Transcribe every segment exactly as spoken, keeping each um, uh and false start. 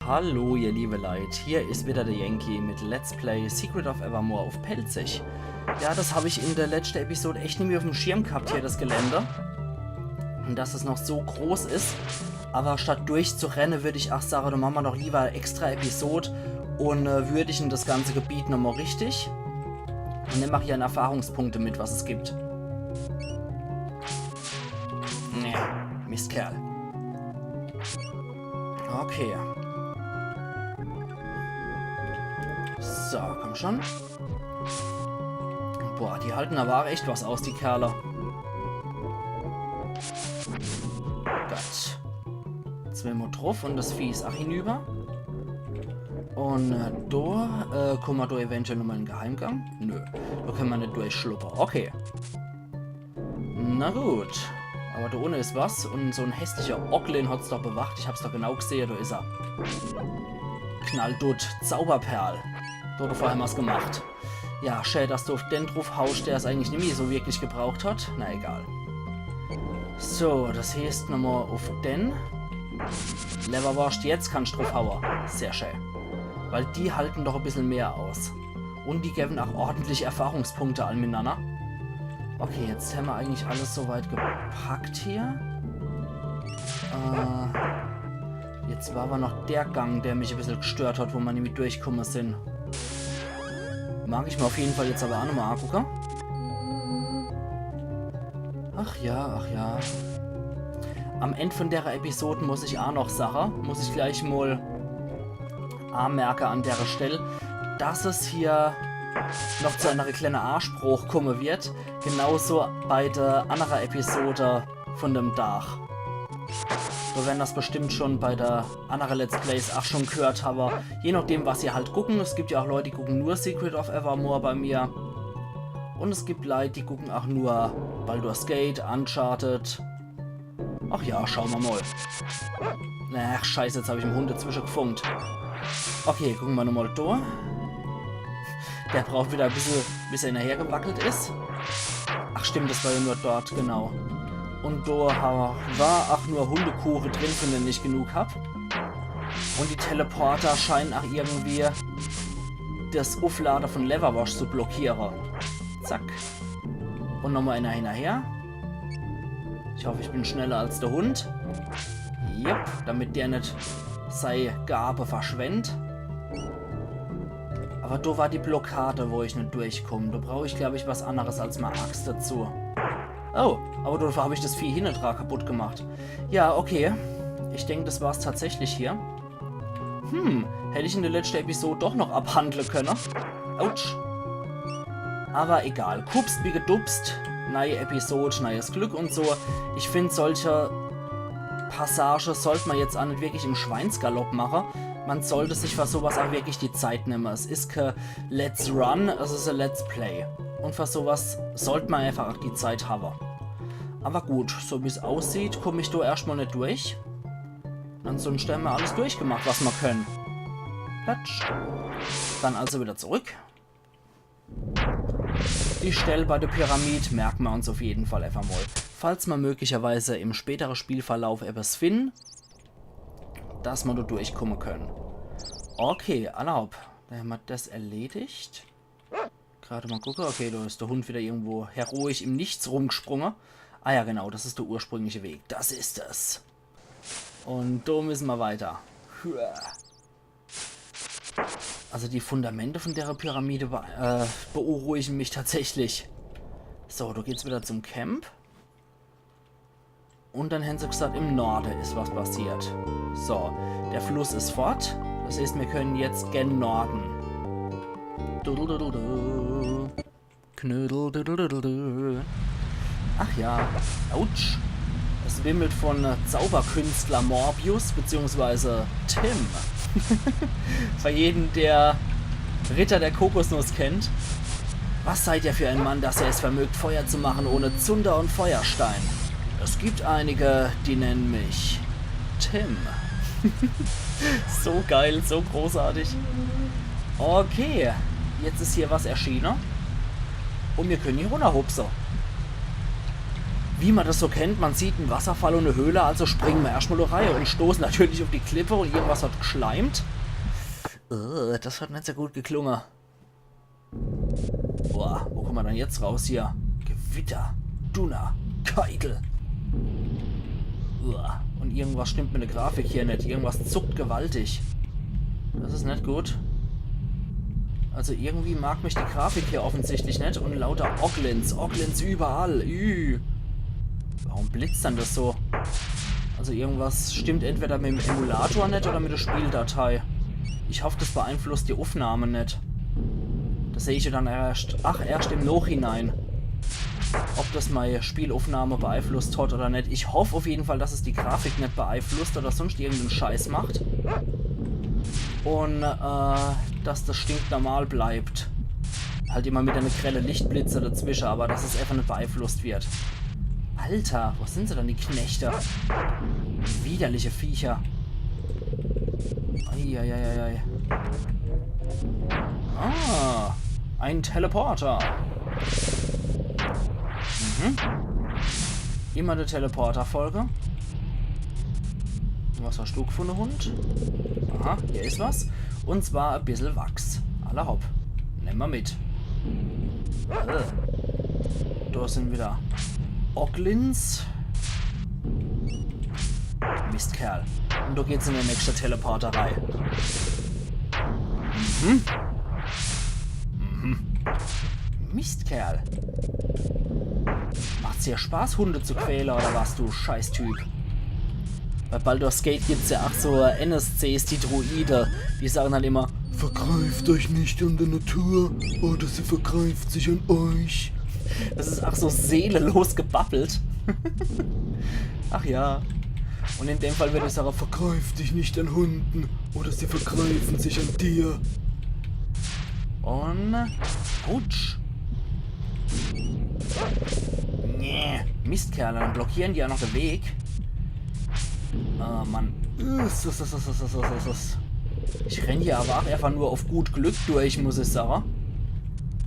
Hallo, ihr liebe Leit, hier is wieder der Yankee mit Let's Play Secret of Evermore uff Pälzisch. Ja, das hab ich in der letschte Episode echt nimmi uffm Schirm gehabt hier, das Gelände. Und dass es noch so groß is. Aber statt durchzurenne, würd ich ach sage, do mache mer doch lieber extra Episode und äh, würdigen das ganze Gebiet nochmal richtig. Und nemme ach hier an Erfahrungspunkte mit, was es gibt. Nee, Mistkerl. Okay. So, komm schon. Boah, die halten aber auch echt was aus, die Kerle. Gott. Zweimal druff und das Vieh is ach hinüber. Und äh, do, äh, komme mer do eventuell nochmal in den Geheimgang? Nö, do könne mer net durchschluppe. Okay. Na gut. Aber do unne is was und so en hässlicher Ocklin hat's doch bewacht. Ich hab's doch genau gesehe, do is er. Knalldutt, Zauberperl. Do, do vorher mer's gemacht. Ja, schä, dass du uff den druff hauscht, der es eigentlich nimmi so wirklich gebraucht hat. Na egal. So, das heeßt nochmal uff den. Lewwerworscht, jetzt kannsch druff haue. Sehr schä. Weil die halten doch e bissel mehr aus. Und die gewen ach ordentlich Erfahrungspunkte all mitnanner. Okay, jetzt hämmer eigentlich alles soweit gepackt hier. Äh, jetzt war aber noch der Gang, der mich e bissel gestört hat, wo mer nimmi durchkumme sin. Mag ich mer uff jeden Fall jetzt aber ach nochmal angucke. Ach ja, ach ja. Am End von der Episode muss ich ach noch sache, muss ich gleich mal anmerke an der Stell, dass es hier noch zu einer kleine Aschbruch komme wird. Genauso bei der andere Episode von dem Dach. Do werden das bestimmt schon bei der andere Let's Plays ach schon gehört habe. Je nachdem, was ihr halt gucken. Es gibt ja auch Leute, die gucken nur Secret of Evermore bei mir. Und es gibt Leute, die gucken auch nur Baldur's Gate, Uncharted. Ach ja, schaue mer mal. Ach, scheiße, jetzt hab ich em Hund dazwische gefunkt. Okay, gucke mer nochmal do. Der braucht wieder e bissel, bis er hinnerher gewackelt is. Ach stimmt, das war ja nur dort, genau. Und do ha-, war ach nur Hundekuche drin, von denen ich genug hab. Und die Teleporter scheinen ach irgendwie das Ufflade von Lewwerworscht zu blockiere. Zack. Und nochmal einer hinnerher. Ich hoff, ich bin schneller als der Hund. Jupp, damit der net sei Gabe verschwendt. Aber do war die Blockade, wo ich net durchkomm. Do brauch ich, glaub ich, was anderes als mei Axt dazu. Oh, aber dafür hab ich das Vieh hinne dra kaputt gemacht. Ja, okay. Ich denk, das war's tatsächlich hier. Hm, hätt ich in der letschte Episode doch noch abhandle könne. Autsch. Aber egal, gehupst wie gedupst. Neie Episode, neies Glück und so. Ich find, solche Passage sollt mer jetzt ach net wirklich im Schweinsgalopp mache. Mer sollt sich für sowas ach wirklich die Zeit nemme. Es is ke Let's Run, es is e Let's Play. Und für sowas sollt mer einfach ach die Zeit habe. Aber gut, so wie's aussieht, komm ich do erscht mal net durch. Ansonsten hämmer alles durchgemacht, was mer können. Platsch. Dann also wieder zurück. Die Stell bei der Pyramid merken mer uns auf jeden Fall einfach mal. Falls mer möglicherweise im späteren Spielverlauf etwas finden, dass mer do durchkommen können. Okay, alla hopp. Dann hämmer das erledigt. Gerade mal gucke. Okay, da ist der Hund wieder irgendwo heroisch im Nichts rumgesprungen. Ah ja, genau, das ist der ursprüngliche Weg. Das ist es. Und da müssen wir weiter. Hua. Also die Fundamente von der Pyramide be äh, beunruhigen mich tatsächlich. So, da geht's wieder zum Camp. Und dann haben sie gesagt, im Norden ist was passiert. So, der Fluss ist fort. Das heißt, wir können jetzt gen Norden. Dudududu. Knödel, dudududu. Ach ja, autsch. Es wimmelt von äh, Zauberkünstler Morbius beziehungsweise Tim. Für jeden, der Ritter der Kokosnuss kennt. Was seid ihr für ein Mann, dass ihr es vermögt, Feuer zu machen ohne Zunder und Feuerstein? Es gibt einige, die nennen mich Tim. So geil, so großartig. Okay, jetzt ist hier was erschienen. Und wir können hier runterhupsen. Wie ma das so kennt, ma sieht en Wasserfall un e Höhle, also springe ma erscht mal do rei un stoße natürlich uf die Klippe un irgendwas hat gschleimt. Äh, das hat net so gut geklunge. Boah, wo komme ma dann jetzt raus hier? Gewitter, Dunner, Keitel. Uah. Un irgendwas stimmt mit de Grafik hier net. Irgendwas zuckt gewaltig. Das is net gut. Also irgendwie mag mich die Grafik hier offensichtlich net. Un lauter Oglins, Oglins überall. Üh. Warum blitzt dann das so? Also irgendwas stimmt entweder mit em Emulator net oder mit der Spieldatei. Ich hoff, das beeinflusst die Uffnahme net. Das seh ich ja dann erscht, ach, erscht im Nachhinein, ob das mei Spieluffnahme beeinflusst hat oder net. Ich hoff uf jeden Fall, dass es die Grafik net beeinflusst oder sonst irgenden Scheiß macht. Un, äh, dass das stinknormal bleibt. Halt immer mit ene grelle Lichtblitze dazwische, aber dass es einfach net beeinflusst wird. Alter, wo sind se dann, die Knechte? Widerliche Viecher. Eieieiei. Ah, ein Teleporter. Mhm. Immer de Teleporter folge. Was hast du gefunde, Hund? Aha, hier is was. Un zwar e bissel Wachs. Alla hopp. Nemme ma mit. Äh. Do sin wieder Oglins. Mistkerl. Un do geht's in de nächschte Teleporter rei. Mhm. Mhm. Mistkerl. Macht's hier Spaß, Hunde zu quäle, oder was, du Scheißtyp? Bei Baldur's Gate gibt's ja ach so N S Cs, die Druide, die sagen dann immer: „Vergreift euch nicht an der Natur, oder sie vergreift sich an euch.“ Das is ach so seelenlos gebabbelt. Ach ja. Un in dem Fall würd ich sage: „Vergreif dich nicht an Hunden, oder sie vergreifen sich an dir.“ Un... Autsch. Nee, Mistkerle, dann blockieren die ja noch de Weg. Oh Mann. Ich renn hier aber ach einfach nur uf gut Glück durch, muss ich sage.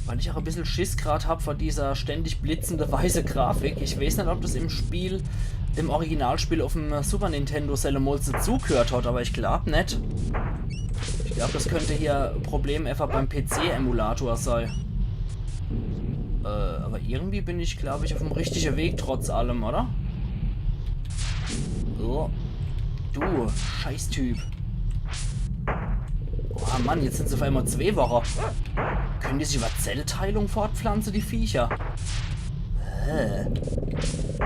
Weil ich ach e bissel Schiss grad hab vor dieser ständig blitzende weiße Grafik. Ich weeß net, ob das im Spiel, im Originalspiel uf'm Super Nintendo sellemols dazugehört hat, aber ich glaub net. Ich glaub, das könnt hier e Problem einfach beim P C-Emulator sei. Äh, aber irgendwie bin ich, glaub ich, uf'm richtige Weg trotz allem, oder? So. Du Scheißtyp. Oh Mann, jetzt sin se uf einmal zwee Woche. Können die sich über Zellteilung fortpflanze, die Viecher? Äh.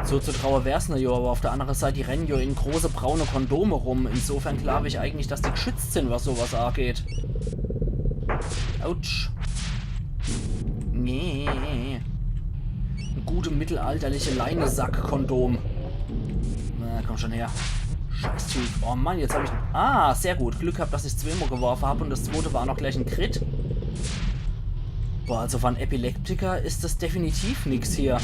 So zu traue wär's ne jo, aber uf der andere Seit, die rennen jo in große braune Kondome rum. Insofern glaub ich eigentlich, dass die geschützt sin, was sowas ageht. Autsch. Nee. E gute mittelalterliche Leinesack-Kondom. Na, komm schon her. Scheißtyp. Oh Mann, jetzt hab ich... Ah, sehr gut. Glück gehabt, dass ich zweemol geworfe hab un das zwote war noch gleich en Crit. Boah, also für en Epileptiker is das definitiv nix hier.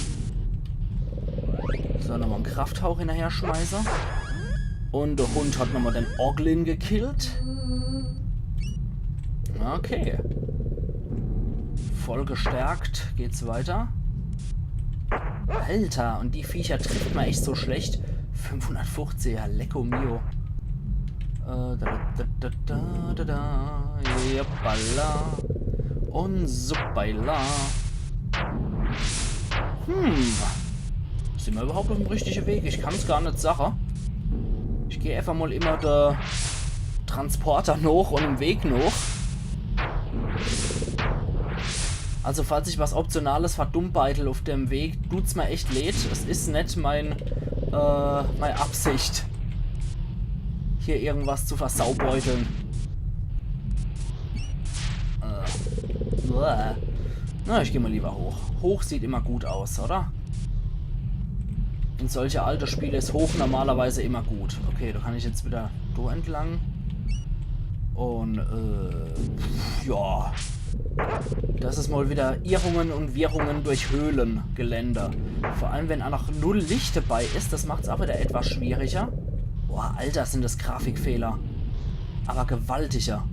So, nochmal en Krafthauch hinnerher schmeiße. Un de Hund hat nochmal den Oglin gekillt. Okay. Voll gestärkt geht's weiter. Alter, un die Viecher trifft ma echt so schlecht. Fünfhundertfuchzig, ja, lecko mio. Äh, da, da, da, da, da, da, da. Juppala. Un suppala. Hm. Sin ma überhaupt uf'm richtige Weg? Ich kann's gar net sache. Ich geh einfach mal immer de Transporter noch un em Weg noch. Also falls ich was Optionales verdummbeitel uf dem Weg, tut's ma echt leed. Es is net mein, äh, mei Absicht, hier irgendwas zu versaubeuteln. Äh, uah. Na, ich geh mal lieber hoch. Hoch sieht immer gut aus, oder? In solche alte Spiele is hoch normalerweise immer gut. Okay, da kann ich jetzt wieder do entlang. Un, äh, pf, ja. Das is mal wieder Irrungen un Wirrungen durch Höhlegelände. Vor allem, wenn ach noch null Licht dabei is, das macht's ach wieder etwas schwieriger. Boah, Alter, sin das Grafikfehler. Aber gewaltiger.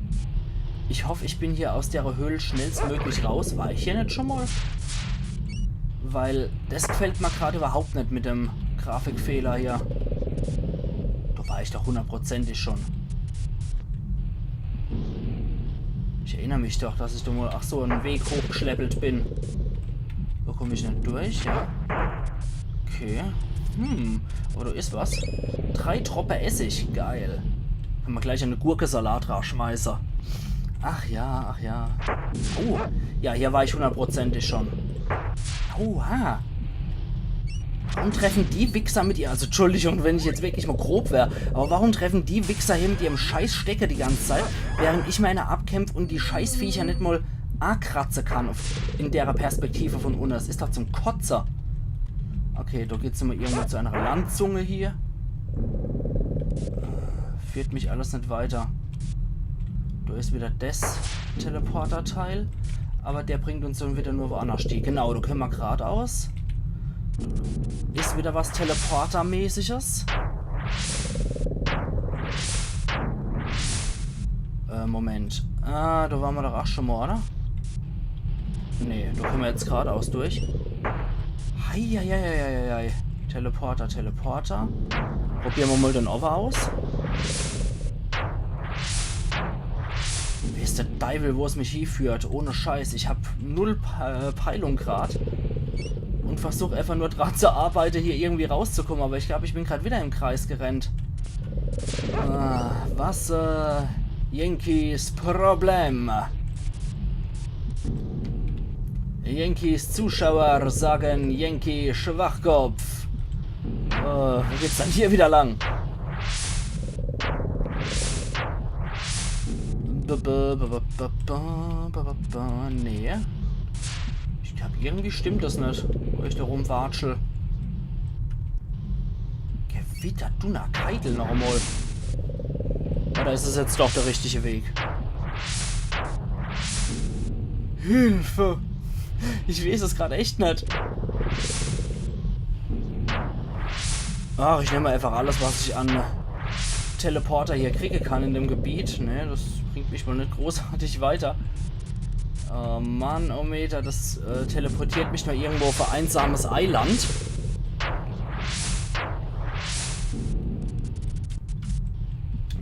Ich hoff, ich bin hier aus dere Höhl schnellstmöglich raus. War ich hier net schon mal? Weil das gefällt mir gerade überhaupt nicht mit dem Grafikfehler hier. Da war ich doch hundertprozentig schon. Ich erinnere mich doch, dass ich da mal, ach so, einen Weg hochgeschleppelt bin. Da komme ich nicht durch, ja. Okay. Hm, aber da ist was. Drei Troppe Essig, geil. Kann man gleich einen Gurkesalat rausschmeißen. Ach ja, ach ja. Oh, ja, hier war ich hundertprozentig schon. Oha. Warum treffen die Wichser mit ihr, also Entschuldigung, wenn ich jetzt wirklich mal grob wär, aber warum treffen die Wichser hier mit ihrem Scheißstecker die ganze Zeit, während ich meine abkämpfe und die Scheißviecher nicht mal akratze kann auf, in der Perspektive von unten? Das ist doch zum Kotze. Okay, da geht's immer irgendwo zu einer Landzunge hier. Führt mich alles nicht weiter. Da ist wieder das Teleporter-Teil. Aber der bringt uns dann wieder nur woanders hin. Genau, da können wir geradeaus. Ist wieder was Teleporter-mäßiges. Äh, Moment. Ah, da waren wir doch auch schon mal, oder? Nee, da können wir jetzt geradeaus durch. Heieieiei. Teleporter, Teleporter. Probieren wir mal den Over aus. Weiß der Deiwel, wo es mich hinführt. Ohne Scheiß. Ich hab null Pe äh, Peilung grad. Und versuch einfach nur dran zu arbeiten, hier irgendwie rauszukommen. Aber ich glaube, ich bin gerade wieder im Kreis gerannt. Ah, was, äh, Yankees Problem. Yankees Zuschauer sagen Yankee Schwachkopf. Äh, wo geht's dann hier wieder lang? B- b- b- b- b- b- b- b- Nee. Ich glaube, irgendwie stimmt das nicht, wo ich da rumwatschel. Gewitter, Dunnerkeidel noch einmal. Oder ist es jetzt doch der richtige Weg? Hilfe! Ich weiß es gerade echt nicht. Ach, ich nehme einfach alles, was ich an Teleporter hier kriegen kann in dem Gebiet. Ne, das bringt mich wohl nicht großartig weiter. Oh Mann, oh Meter, das äh, teleportiert mich nur irgendwo auf ein einsames Eiland.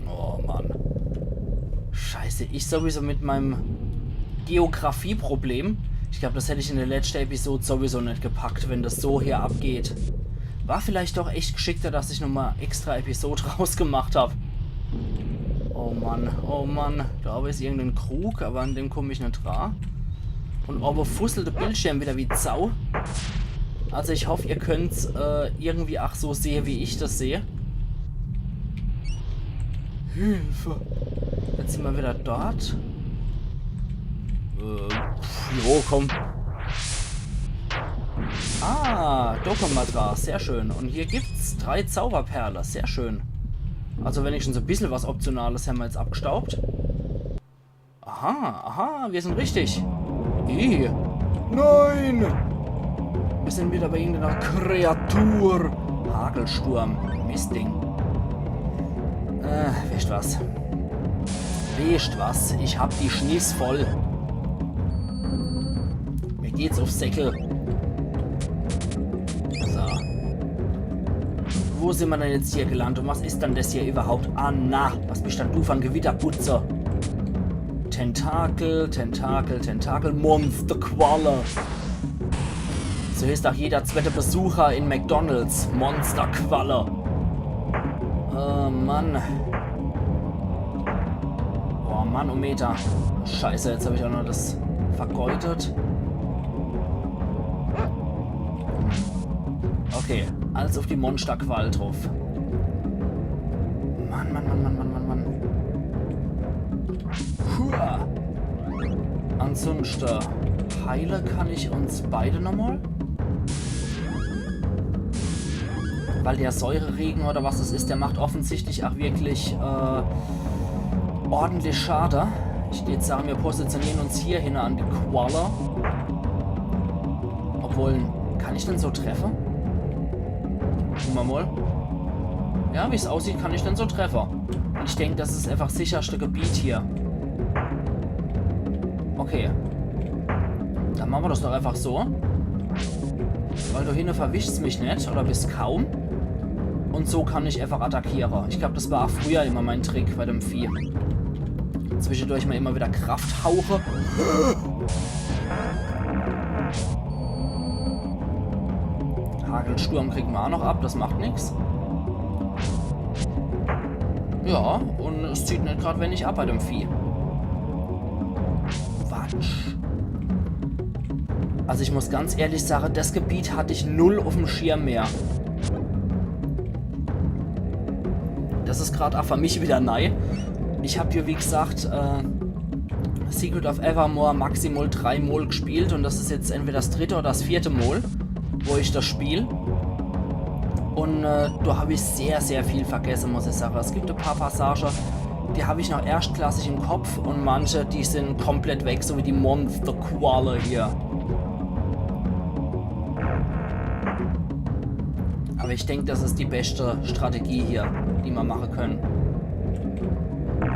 Oh Mann. Scheiße, ich sowieso mit meinem Geografieproblem. Ich glaube, das hätte ich in der letzten Episode sowieso nicht gepackt, wenn das so hier abgeht. War vielleicht doch echt geschickter, dass ich nochmal extra Episode rausgemacht habe. Oh Mann, oh Mann. Da oben ist irgendein Krug, aber an dem komme ich nicht dran. Und oben fusselt der Bildschirm wieder wie Sau. Also ich hoffe, ihr könnt's äh, irgendwie auch so sehen, wie ich das sehe. Hilfe. Jetzt sind wir wieder dort. Äh, pf, jo, komm. Ah, da kommen wir dran. Sehr schön. Und hier gibt's drei Zauberperle. Sehr schön. Also wenigstens ein bisschen was Optionales haben wir jetzt abgestaubt. Aha, aha, wir sind richtig. Ih. Nein! Wir sind wieder bei irgendeiner Kreatur. Hagelsturm. Mistding. Äh, wisst was? Wisst was? Ich hab die Schniss voll. Mir geht's auf Säckel. So. Wo sind wir denn jetzt hier gelandet? Und was ist denn das hier überhaupt? Ah, na, was bist denn du für ein Gewitterputzer? Tentakel, Tentakel, Tentakel, Monsterqualle. So heißt auch jeder zweite Besucher in McDonalds. Monsterqualle. Oh Mann. Boah, Mann, oh Meter. Scheiße, jetzt habe ich auch noch das vergeudet. Okay, als auf die Monsterqualle drauf. Mann, Mann, Mann, Mann, Mann, Mann, Mann. Hua. Ansonsten heile kann ich uns beide nochmal. Weil der Säureregen oder was es ist, der macht offensichtlich auch wirklich äh, ordentlich Schade. Ich würde sagen, wir positionieren uns hier hin an die Qualle. Obwohl, kann ich denn so treffen? Gucken wir mal. Ja, wie es aussieht, kann ich denn so treffen. Und ich denke, das ist einfach das sicherste Gebiet hier. Okay. Dann machen wir das doch einfach so. Weil do hinne verwischst mich net oder bis kaum. Und so kann ich einfach attackiere. Ich glaub, das war auch früher immer mein Trick bei dem Vieh. Zwischendurch mal immer wieder Krafthauche. Hagelsturm kriegen wir auch noch ab, das macht nix. Ja, und es zieht net grad wenig ab bei dem Vieh. Quatsch. Also ich muss ganz ehrlich sagen, das Gebiet hatte ich null auf dem Schirm mehr. Das ist grad auch für mich wieder neu. Ich hab hier, wie gesagt, äh, Secret of Evermore maximal drei Mol gespielt und das ist jetzt entweder das dritte oder das vierte Mol, wo ich das spiel. Und äh, da hab ich sehr, sehr viel vergessen, muss ich sagen. Es gibt ein paar Passagen, die hab ich noch erstklassig im Kopf und manche, die sind komplett weg, so wie die Monster-Qualle hier. Aber ich denk, das ist die beste Strategie hier, die wir machen können.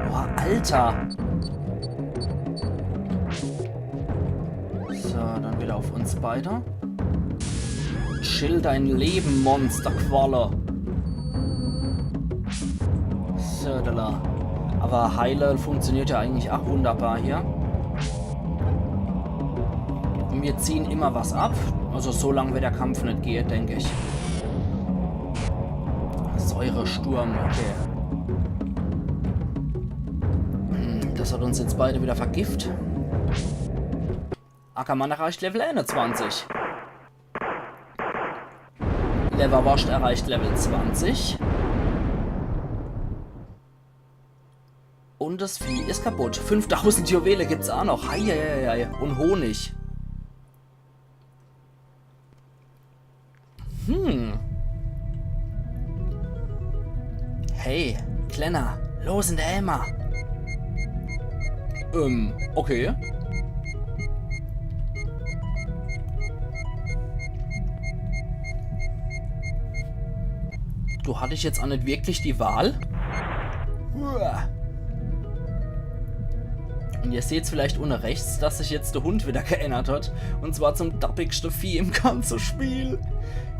Boah, Alter! So, dann wieder auf uns beide. Chill dein Leben, Monsterqualle. So, da. Aber Heile funktioniert ja eigentlich auch wunderbar hier. Und wir ziehen immer was ab. Also so lang wird der Kampf nicht gehen, denke ich. Säuresturm, okay. Hm, das hat uns jetzt beide wieder vergift. Ackermann erreicht Level einundzwanzig. Leverwurst erreicht Level zwanzig. Und das Vieh ist kaputt. Fünftausend Juwele gibt's auch noch. Heieiei. Und Honig. Hm. Hey, Klenner, los in der Emma. Ähm, okay. Du hattest jetzt auch nicht wirklich die Wahl. Uah. Und ihr seht's vielleicht unne rechts, dass sich jetzt der Hund wieder geändert hat. Und zwar zum dappigste Vieh im ganzen Spiel.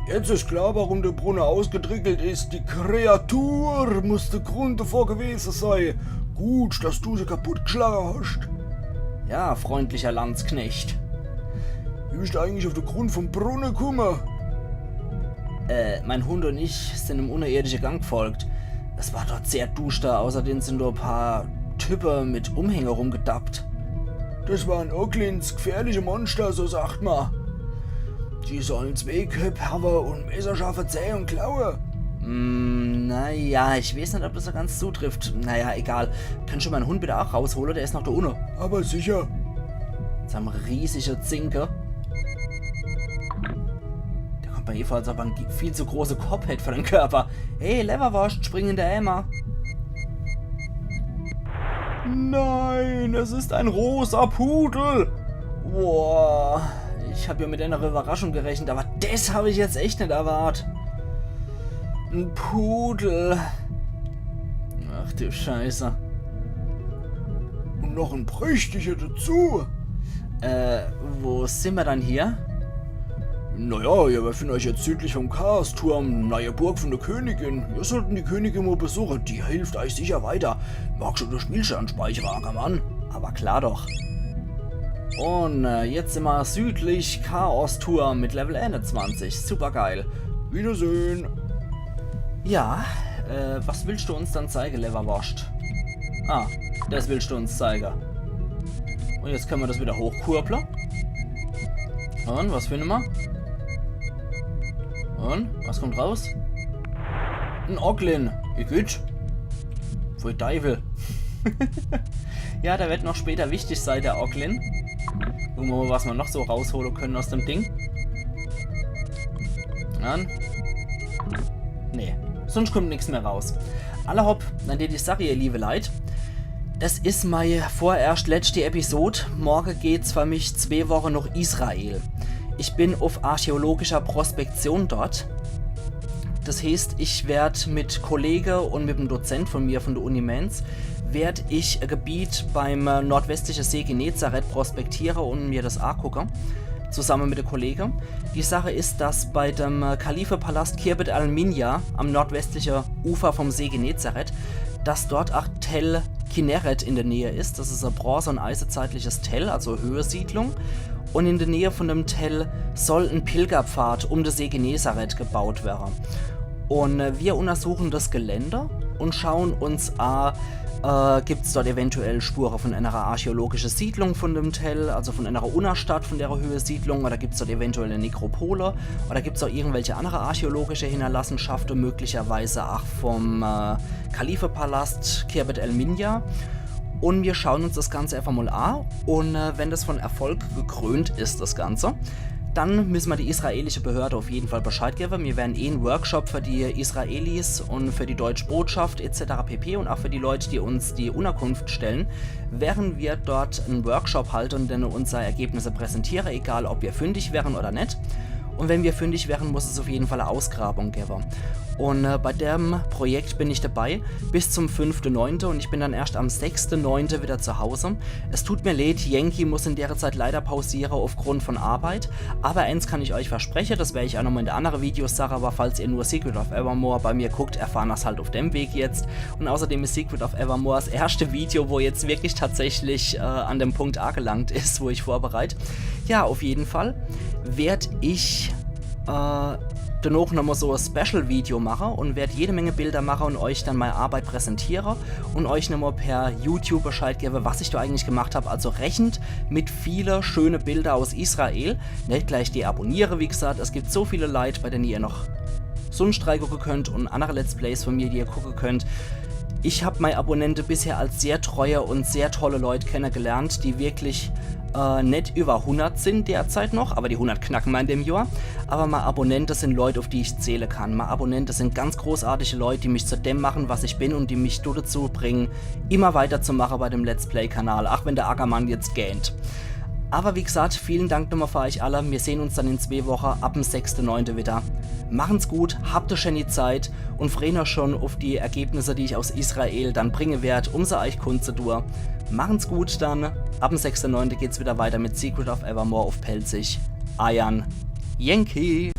Jetzt is klar, warum der Brunne ausgedrickelt is. Die Kreatur muss de Grund davor gewese sei. Gut, dass du se kaputt geschlagen hast. Ja, freundlicher Landsknecht. Wie bist du eigentlich auf de Grund vom Brunne kumme? Äh, mein Hund und ich sind im unterirdischen Gang gefolgt. Es war dort sehr duster, außerdem sind dort ein paar Typen mit Umhänger rumgedappt. Das waren Oglins, gefährliche Monster, so sagt man. Die sollen zwei Köpfe haben und Messer, scharfe Zähne und Klaue. Mm, naja, ich weiß nicht, ob das so ganz zutrifft. Naja, egal. Kannst du meinen Hund bitte auch rausholen? Der ist noch da unten. Aber sicher. Mit seinem riesigen Zinke. Der kommt mir eh vor, als ob er einen viel zu großen Kopf hätte für den Körper. Hey, Leverwurst, spring in der Emma. Nein, es ist ein rosa Pudel. Boah, ich hab ja mit einer Überraschung gerechnet, aber das hab ich jetzt echt nicht erwartet. Ein Pudel. Ach du Scheiße. Und noch ein prächtiger dazu. Äh, wo sind wir dann hier? Naja, ihr befindet euch jetzt südlich vom Chaosturm, neue Burg von der Königin. Wir sollten die Königin mal besuchen, die hilft euch sicher weiter. Magst du das Spiel schon speichern, Ackermann? Aber klar doch. Und äh, jetzt sind wir südlich Chaosturm mit Level einundzwanzig. Supergeil. Wiedersehen. Ja, äh, was willst du uns dann zeigen, Leverwurst? Ah, das willst du uns zeigen. Und jetzt können wir das wieder hochkurbeln. Und was finden wir? Und was kommt raus? Ein Oglin. Igitt. Pfui Deiwel. Ja, der wird noch später wichtig sein, der Oglin. Gucken wir mal, was wir noch so rausholen können aus dem Ding. Dann. Nee, sonst kommt nichts mehr raus. Alla hopp, dann dät ich sage, ihr liebe Leit. Das is mei vorerst letzte Episode. Morge geht's für mich zwei Wochen nach Israel. Ich bin auf archäologischer Prospektion dort. Das heißt, ich werd mit Kollege und mit dem Dozent von mir von der Uni Mainz, werd ich ein Gebiet beim äh, nordwestlichen See Genezareth prospektieren und mir das angucken. zusammen mit de Kollege. Die Sache is, dass bei dem, äh, Kalifepalast Khirbet al-Minya am nordwestliche Ufer vom See Genezareth, dass dort ach Tel Kinneret in der Nähe is. Das is e bronze- und eisezeitliches Tell, also Höhesiedlung. Und in der Nähe von dem Tell soll en Pilgerpfad um de See Genezareth gebaut werre. Und, äh, wir untersuchen das Gelände und schauen uns a, äh, gibt's dort eventuell Spure von einer archäologischen Siedlung von dem Tell, also von einer Unnerstadt von der Höhesiedlung, oder gibt's dort eventuell eine Nekropole, oder gibt's auch irgendwelche andere archäologische Hinterlassenschaften, möglicherweise auch vom, äh, Kalifepalast Khirbet el-Minya. Und wir schauen uns das Ganze einfach mal an. Und, äh, wenn das von Erfolg gekrönt ist, das Ganze, dann müssen wir die israelische Behörde auf jeden Fall Bescheid geben. Wir werden eh en Workshop für die Israelis und für die deutsche Botschaft et cetera pp. Und auch für die Leute, die uns die Unterkunft stellen, werden wir dort en Workshop halten und dann unsere Ergebnisse präsentieren, egal ob wir fündig wären oder net. Und wenn wir fündig wären, muss es auf jeden Fall eine Ausgrabung geben. Und, äh, bei dem Projekt bin ich dabei bis zum fünfte neunte und ich bin dann erst am sechste neunte wieder zu Hause. Es tut mir leid, Yankee muss in der Zeit leider pausieren aufgrund von Arbeit, aber eins kann ich euch versprechen, das werde ich auch nochmal in de andere Videos sagen, aber falls ihr nur Secret of Evermore bei mir guckt, erfahren das halt auf dem Weg jetzt. Und außerdem ist Secret of Evermore das erste Video, wo jetzt wirklich tatsächlich, äh, an dem Punkt angelangt ist, wo ich vorbereite. Ja, auf jeden Fall werd ich, äh, danach nochmal so ein Special-Video machen und werd jede Menge Bilder machen und euch dann meine Arbeit präsentieren und euch nochmal per YouTube Bescheid geben, was ich da eigentlich gemacht habe. Also rechent mit viele schöne Bilder aus Israel. Net gleich deabonnieren, wie gesagt, es gibt so viele Leute, bei denen ihr noch sonst reingucken könnt und andere Let's Plays von mir, die ihr gucken könnt. Ich hab meine Abonnente bisher als sehr treue und sehr tolle Leute kennengelernt, die wirklich, äh, net über hundert sind derzeit noch, aber die hundert knacken wir in dem Jahr. Aber meine Abonnente sind Leute, auf die ich zählen kann. Meine Abonnente sind ganz großartige Leute, die mich zu dem machen, was ich bin und die mich dazu bringen, immer weiterzumachen bei dem Let's Play-Kanal, auch wenn der Ackermann jetzt gähnt. Aber wie gesagt, vielen Dank nochmal für euch alle. Wir sehen uns dann in zwei Wochen ab dem sechste neunte wieder. Machen's gut, habt eine schöne Zeit und freuen euch schon auf die Ergebnisse, die ich aus Israel dann bringen werd, um sie euch kundzutun. Machen's gut dann. Ab dem sechste neunte geht's wieder weiter mit Secret of Evermore auf Pälzisch. Eiern Yankee.